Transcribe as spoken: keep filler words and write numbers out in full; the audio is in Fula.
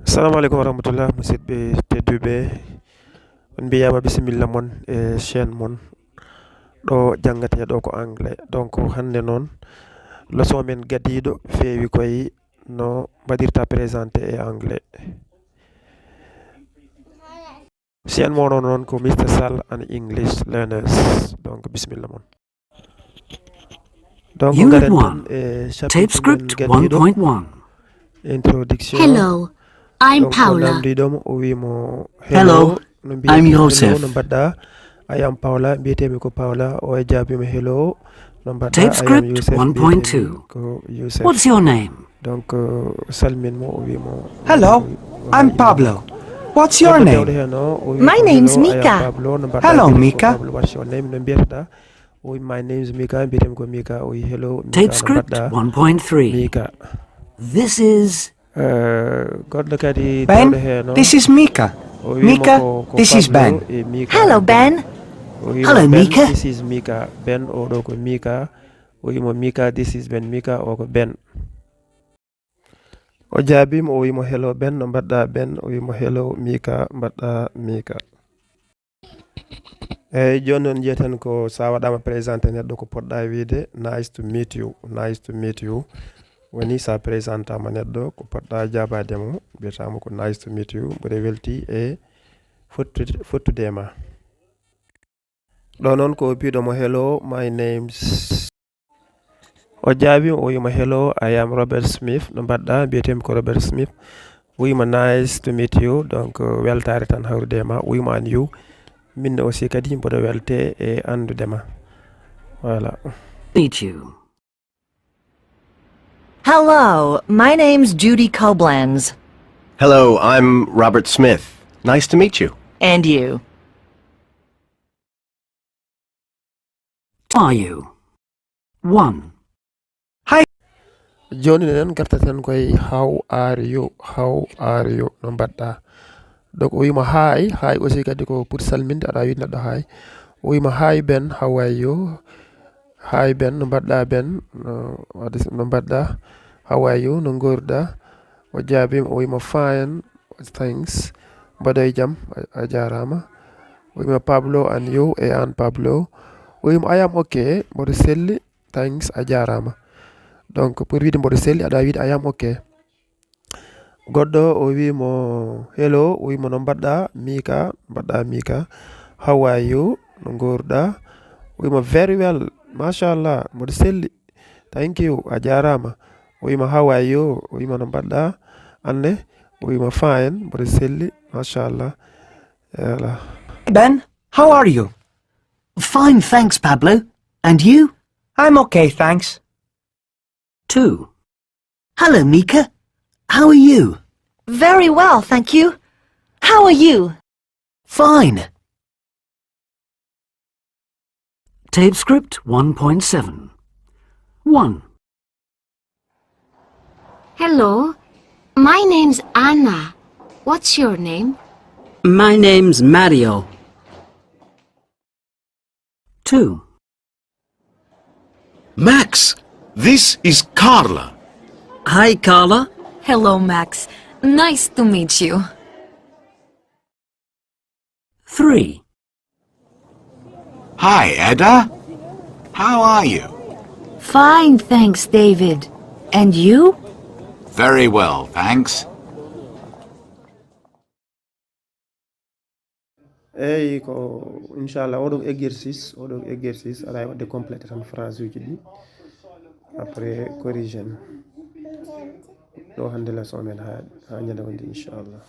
Assalamu aleykum wa rahmatullah, musidɓe tedduɓe. On mbiyama bisimilla mon e chaîne mon ɗo janngatee ɗo ko anglais. Donc hannde noon, leçon men gadiiɗo feewi koye no mbaɗirta présenté e anglais. Chaîne mon noon ko Mister Sall and English Learners. Donc bisimilla mon. Donc Unit ngaren tan one. E Tape chapitre men script gadiiɗo, one point one. Introduction. Hello, I'm Donc o Paula. Namdi ɗum, o wi mo Hello, no I'm mbiyeten Yosef. Hello, no mbaɗɗa? I am Paula, mbiyetemi ko Paula. O e jaabi mo hello, no mbaɗɗa? Tape I am script Yosef, one point mbiyetemi two. Ko Yosef. What's your name? Donc uh, salmin mo, o wi mo Hello, o- o I'm haali Pablo. mo. What's your Goɗɗo name? Tewɗo heen o, o wi My ko name's hello, I am Mika. Pablo, no mbaɗɗa? Hello, Mbiyetemi ko Mika. Pablo. What's your name? No mbiyetɗa? O wi my name is Mika, mbiyetemi ko Mika. O wi hello Mika, Tape no script mbaɗɗa? one point three. Mika. This is Uh, goɗɗo kadi Ben, tewɗo heen o, this is Mika. o wi mo Mika, ko, ko this is Pablo Ben. E Mika. Hello, Ben. O wi Hello, mo, Ben, Mika. This is Mika. Ben, oɗo ko Mika. O wi mo Mika, this is Ben. Mika, o ko Ben. O jaabi mo, o wi mo hello Ben, no mbaɗɗa? Ben, o wi mo hello Mika, mbaɗɗa Mika? Eyyi, jooni noon njiyeten ko sa waɗama présenté neɗɗo ko poɗɗa wiide nice to meet you, nice to meet you. Woni sa présentama neɗɗo ko poɗɗa jaabaade mo, mbiyatamo ko nice to meet you, mboɗo welti e fottude, fottude e ma. Ɗo noon ko biɗo mo hello, my name's O jaabi o wima hello, I am Robert Smith, no mbaɗɗa? Mbiyetemi ko Robert Smith. O wima nice to meet you, donc weltare tan hawrude e ma. O wima and you, min aussi kadi mboɗo welte e anndude ma. Voilà. Meet you. Hello, my name's Judy Koblenz. Hello, I'm Robert Smith. Nice to meet you. And you. Are you? One. Jooni noon gartaten koye how are you, how are you, no mbaɗɗa? Donc o wima hi, hi aussi kadi ko pour salminde, aɗa wiide neɗɗo hi. O wima hi Ben, how are you? Hi Ben, no mbaɗɗa Ben? No, what is, no mbaɗɗa? How are you? No nguurɗa? O jaabima, o wima fine, thanks. Mbaɗɗa e jam, a, a jaaraama. O wima Pablo and you, e aan Pablo? O wima I am okay, mboɗo selli, thanks, a jaaraama. Donc pour wiide mboɗo selli, aɗa wiide I am okay. Goɗɗo o wimo hello, o wimo no mbaɗɗa Mika, mbaɗɗa Mika? How are you? No nguurɗa? O wima very well, machallah, mboɗo selli. Thank you, a jaaraama. O wima how are you? O wima no mbaɗɗa? Anne? O wima fine, mboɗo selli, machallah. Voilà. Ben, how are you? Fine, thanks, Pablo. And you? I'm okay, thanks. Two. Hello, Mika. How are you? Very well, thank you. How are you? Fine. Tape script one point seven. One. Hello, my name's Anna. What's your name? My name's Mario. Two. Max, this is Carla. Hi, Carla. Hello, Max. Nice to meet you. Three. Hi, Ada. How are you? Fine, thanks, David. And you? Very well, thanks. Eyyi, ko inchallah oɗo exercice, oɗo exercice aɗa wawi waɗde complété tan phrase uji ɗi, après corrige en. Ɗo hannde leçon men ha, ha ñande wonde inchallah.